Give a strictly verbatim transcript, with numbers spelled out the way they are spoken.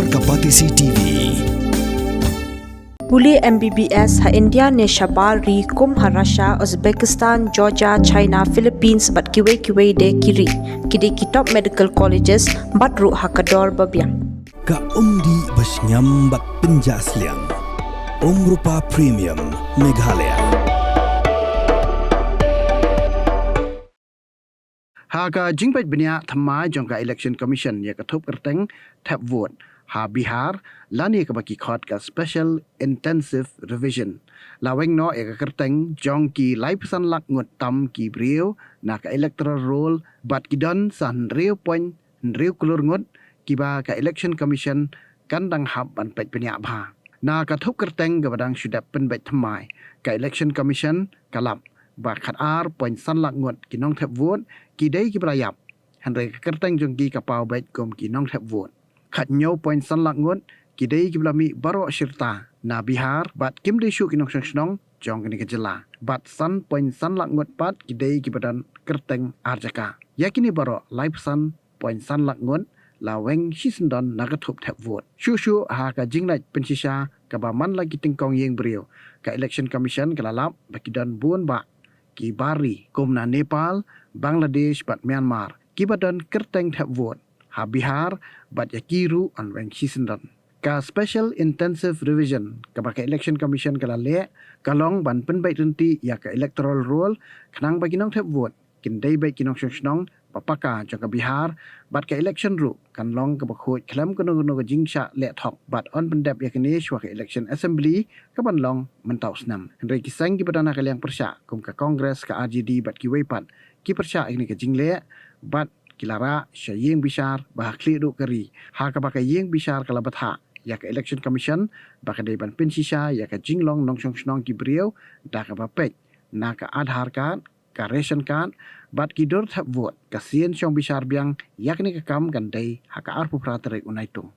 Ka Batesi T V. Pule M B B S ha India ne shabar ri kum ha Russia, Uzbekistan, Georgia, China, Philippines bad kiwei kiwei de ki ri. Ki dei ki top medical colleges bad ruh ha ka dor ba biang. Ka umdih ba shngiam bad pynjah sliang. Umrupa Premium Meghalaya. Ha ka jingpeit bniah thymmai jong ka Election Commission ïa ka thup kyrteng thep vote ha Bihar, lane kaba ki khot ka Special Intensive Revision, la weng noh ïa ka kyrteng jong ki laiphew san lak ngut tam ki briew na ka electoral roll bad ki don sa hynriew point hynriew klur ngut kiba ka Election Commission kan dang hap ban peit bniah bha. Na ka thup kyrteng kaba dang shu dep pynbeit thymmai, ka Election Commission ka lap ba khat ar point san lak ngut ki nongthep vote ki dei kiba la ïap, hynrei ka kyrteng jong ki ka paw beit kum ki nongthep vote. Khat hynñiew point san lak ngut ki dei kiba la mih baroh shirta na Bihar bad kim dei shuh ki nongshong shnong jong kane ka jylla, bad san point san lak ngut pat ki dei kiba don kyrteng ar jaka. Ïa kine baroh laiphew san point san lak ngut la weng shisyndon na ka thup thep vote. Shuh shuh ha ka jingleit pynshisha kaba man la ki tyngkong ïing briew, ka Election Commission ka la lap ba ki don bun bah ki bar ri kum na Nepal, Bangladesh bad Myanmar kiba don kyrteng thep vote ha Bihar bad ïa ki ruh yn weng shisyndon. Ka Special Intensive Revision kaba ka Election Commission ka la leh ka long ban pynbeit ryntih ïa ka electoral roll khnang ba ki nongthep vote kin dei beit ki nongshong shnong ba paka jong ka Bihar, bad ka election ruh kan long kaba khuid khlem kano kano ka jingshah leh thok bad yn pyndep ïa kane shuwa ka election assembly kaban long mynta u snem. Hynrei ki seng kiba don ha ka liang pyrshah kum ka Congress, ka R J D bad kiwei pat ki pyrshah ïa kane ka jingleh bad ki la rah sha ïing bishar ba ha khlieh duh ka ri, ha kaba ka ïing bishar ka la bthah ïa ka Election Commission ba ka dei ban pynshisha ïa ka jinglong nongshong shnong ki briew da kaba peit na ka Aadhaar card, ka ration card bad ki dur thep vote. Ka sien shong bishar biang ïa kane ka kam kan dei ha ka arphew phra tarik u Naitung.